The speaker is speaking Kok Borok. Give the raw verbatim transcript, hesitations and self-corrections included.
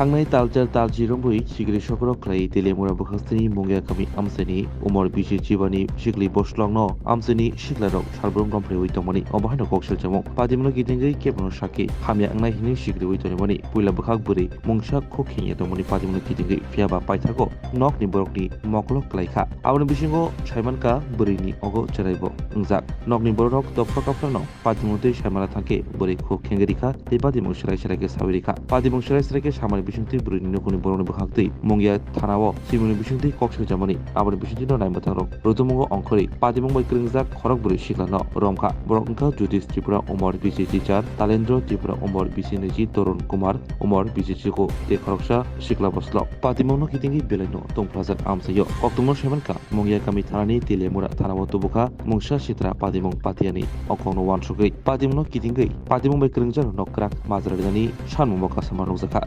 Thangnai talchar talchi romwi sikri sokrok khlai Teliamura bwkhastini Mungia kami amchaini Umor bisi chibani sikli boslongno amchaini siklarok salbrum romphrewi tongmani obo haino kok selchamo. Patimungno kitingwi kebono sakhe hamya wngnai hinwi sikriwi tongmani puila bwkhak bwrwi mungsa khuk khengya tongmani patimungno kitingwi phiyaba paithago nokni borokni mokolo klaikha. Aboni bisingo saimankha bwrwini ogo chwraibo wngjak. Nokni bororok dopha kaphrano patimung twi saimana thangkhe bwrwi khuk khengwi rikha tei patimung swrai swrai khe sawi rikha. Patimung swrai swrai khe samani bisingtwi bwrwini nokni borokni bwkhak twi Mungia thanao simungni bisingtwi kok swijamani aboni bisingtwino naimwthangrok rutumungo ongkhorwi patimung bai kwrwngjak khorok bwrwi siklano romkha. Borok wngkha Jyotish Tripura Umor bisi chichar, Talendra Tripura Umor bisi niji, Torun Kumar Umor bisi chiko tei khoroksa sikla boslok. Patimungno kitingwi belaino tongphlajak amchaio. Koktwmano saimankha Mungia kami thanani Teliamura thanao tubukha mungsa sitra patimung patiyani okongno uansugwi patimungno kitingwi patimung bai kwrwngjak nok kwrak majra rinani sanmungbo kasama nukjakha.